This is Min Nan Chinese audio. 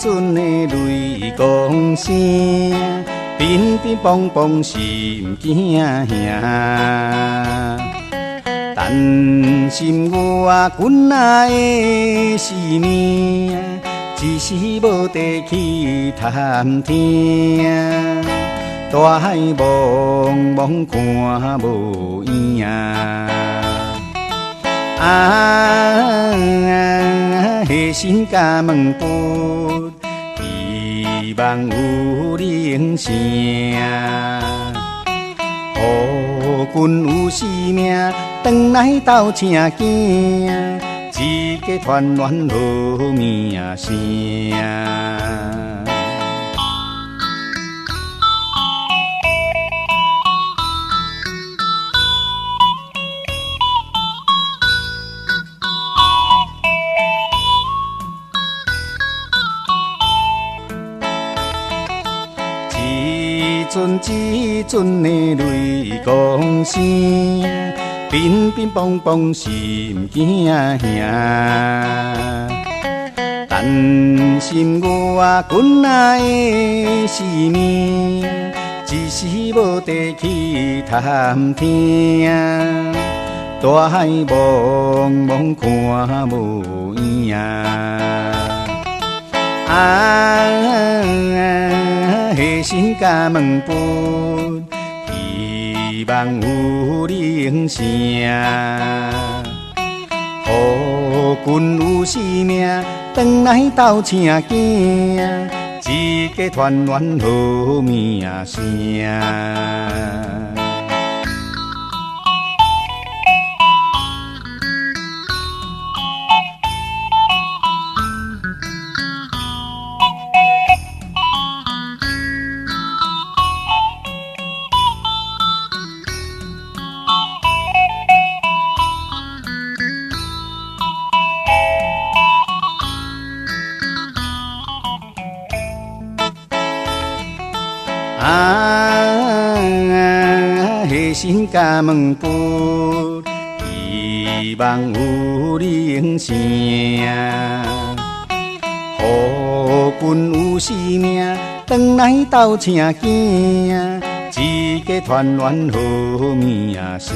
陣的雷公聲，乒乒乓乓心驚嚇。擔心我囡仔的性命，一時無地去探聽，大海茫茫看無影。啊，下身敢問佛，希望有靈聲。予阮有性命，轉來鬥請囝，一家團圓好名聲。一陣一陣的雷公聲，乒乒乓乓心驚嚇。擔心我囡仔的性命，一時無地去探聽，大海茫茫看無影。啊，下身敢問佛，希望有靈聲。予阮有性命，轉來鬥請囝，一家團圓好名聲。啊，下身敢問佛，希望有靈聲。予阮有性命，轉來鬥請囝，一家團圓好名聲。